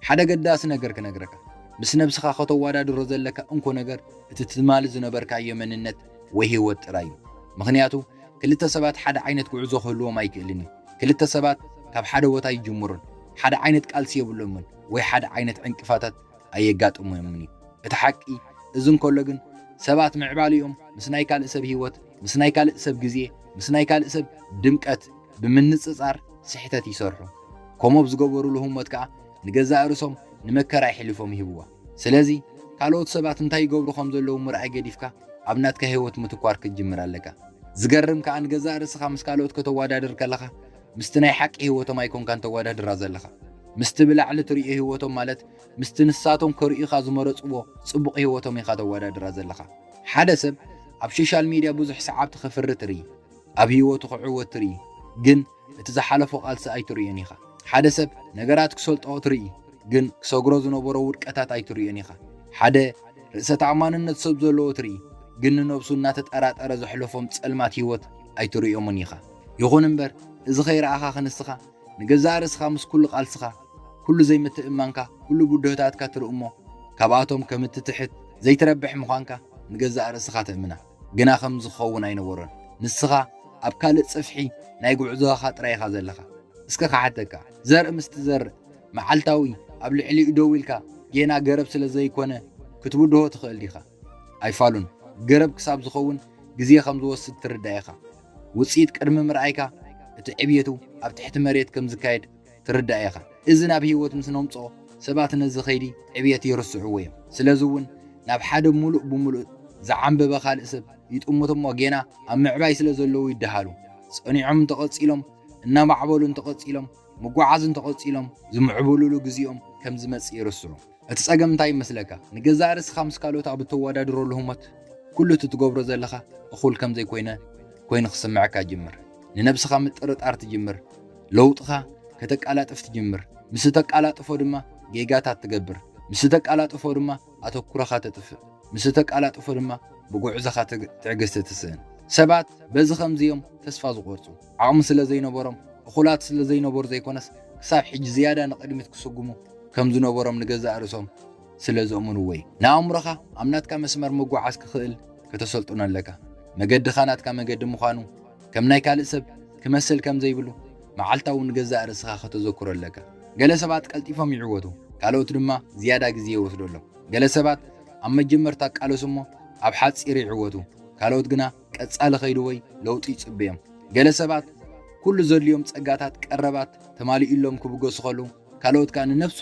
ሓደ ገዳሲ ነገር ክነግረካ፣ ምስ ነብስኻ ከተወዳድሮ ዘለካ እንኮ ነገር እቲ ትማሊ ዝነበርካዮ መንነት ወይ ህይወት ጥራይ እዩ። ምኽንያቱ ክልተ ሰባት ሓደ ዓይነት ጉዕዞ ክህልዎም ኣይክእልን እዩ። ክልተ ሰባት ካብ ሓደ ቦታ ይጅምሩን ሓደ ዓይነት ቃልሲ የብሎምን ወይ ሓደ ዓይነት ዕንቅፋታት ኣየጋጥሞምን እዩ። እቲ ሓቂ እዚ እንከሎ ግን ሰባት ምዕባሊኦም ምስ ናይ ካልእ ሰብ ህይወት፣ ምስ ናይ ካልእ ሰብ ግዜ፣ ምስ ናይ ካልእ ሰብ ድምቀት ብምንጽጻር ስሕተት ይሰርሑ። ከምኡ ኣብ ዝገበሩሉ ህሞት ከኣ ንገዛእ ርእሶም ንመከራ የሕሊፎም ይህብዋ። ስለዚ ካልኦት ሰባት እንታይ ይገብሩ ከም ዘለዉ ምርኣይ ገዲፍካ ኣብ ናትካ ህይወት ምትኳር ክትጅምር ኣለካ። ዝገርም ከኣ ንገዛእ ርእስኻ ምስ ካልኦት ከተወዳድር ከለኻ ምስቲ ናይ ሓቂ ህይወቶም ኣይኮንካን ተወዳድራ ዘለኻ። ምስቲ ብላዕሊ ትርእዮ ህይወቶም ማለት ምስቲ ንሳቶም ከርእዩኻ ዝመረጽዎ ጽቡቕ ህይወቶም ኢኻ ተወዳድራ ዘለኻ። ሓደ ሰብ ኣብ ሶሻል ሚድያ ብዙሕ ሰዓብቲ ከፍሪ ትርኢ፣ ኣብ ህይወቱ ክዕወት ትርኢ፣ ግን እቲ ዝሓለፎ ቃልሲ ኣይትርእዮን ኢኻ። ሓደ ሰብ ነገራት ክሰልጦ ትርኢ፣ ግን ክሰግሮ ዝነበሮ ውድቀታት ኣይትርእዮን ኢኻ። ሓደ ርእሰ ተኣማንነት ሰብ ዘለዎ ትርኢ፣ ግን ንነብሱ እናተጠራጠረ ዘሕለፎም ጸልማት ህይወት ኣይትርእዮምን ኢኻ። ይኹን እምበር እዚ ከይረኣኻ ክንስኻ ንገዛእ ርእስኻ ምስ ኩሉ ቃልስኻ፣ ኩሉ ዘይምትእምማንካ፣ ኩሉ ብድሆታትካ ትርኢ እሞ ካብኣቶም ከም እትትሕት ዘይትረብሕ ምዃንካ ንገዛእ ርእስኻ ተእምና። ግና ከምዚ ክኸውን ኣይነበሮን። ንስኻ ኣብ ካልእ ጽፍሒ ናይ ጉዕዞኻ ጥራይ ኢኻ ዘለኻ። እስከ ክሓተካ፣ ዘርኢ ምስ ትዘርእ፣ መዓልታዊ ኣብ ልዕሊኡ ደው ኢልካ ጌና ገረብ ስለ ዘይኮነ ክትብድሆ ትኽእል ዲኻ? ኣይፋሉን። ገረብ ክሳብ ዝኸውን ግዜ ከም ዝወስድ ትርዳእ ኢኻ። ውጽኢት ቅድሚ ምርኣይካ እቲ ዕብየቱ ኣብ ትሕቲ መሬት ከም ዝካየድ ትርዳእ ኢኻ። እዚ ናብ ህይወት ምስ ነምጽኦ ሰባት ነዚ ኸይዲ ዕብየት ይርስዕዎ እዮም። ስለዚ እውን ናብ ሓደ ምሉእ ብምሉእ ዝዓንበበ ካልእ ሰብ ይጥምቱ እሞ ጌና ኣብ ምዕባይ ስለ ዘለዉ ይደሃሉ። ጸኒዖም እንተቐጺሎም፣ እናማዕበሉ እንተቐጺሎም፣ ምጉዓዝ እንተቐጺሎም ዝምዕብሉሉ ግዜኦም ከም ዝመጽእ ይርስዑ። እቲ ጸገም እንታይ ይመስለካ? ንገዛእ ርእስኻ ምስ ካልኦት ኣብ እተወዳድረሉ ህሞት ኩሉ እቲ ትገብሮ ዘለኻ እኹል ከም ዘይኮይነ ኮይኑ ክስምዐካ ይጅምር። ንነብስኻ ምጥርጣር ትጅምር። ለውጥኻ ከተቃላጥፍ ትጅምር። ምስ እተቃላጥፎ ድማ ጌጋታት ትገብር። ምስ እተቃላጥፎ ድማ ኣተኩሮኻ ተጥፍእ። ምስ እተቃላጥፎ ድማ ብጉዕዞኻ ትግ- ትዕግስቲ ትስእን። ሰባት በዚ ከምዚ እዮም ተስፋ ዝቖርጹ። ዓቕሚ ስለ ዘይነበሮም፣ እኹላት ስለ ዘይነበሩ ዘይኮነስ ክሳብ ሕጂ ዝያዳ ንቕድሚት ክስጉሙ ከም ዝነበሮም ንገዛእ ርእሶም ስለ ዘእምንዎ እዩ። ንኣእምሮኻ ኣብ ናትካ መስመር ምጉዓዝ ክኽእል ከተሰልጥኖ ኣለካ። መገድኻ ናትካ መገዲ ምዃኑ፣ ከም ናይ ካልእ ሰብ ክመስል ከም ዘይብሉ መዓልታዊ ንገዛእ ርእስኻ ከተዘክሮ ኣለካ። ገለ ሰባት ቀልጢፎም ይዕወቱ፣ ካልኦት ድማ ዝያዳ ግዜ ይወስደሎም። ገለ ሰባት ኣብ መጀመርታ ቃለሱ እሞ ኣብ ሓጺር ይዕወቱ፣ ካልኦት ግና ቀጻሊ ኸይዲ ወይ ለውጢ ይጽበዮም። ገለ ሰባት ኩሉ ዘድልዮም ጸጋታት ቀረባት ተማሊኡሎም ክብገሱ ከለዉ፣ ካልኦት ከኣ ንነፍሲ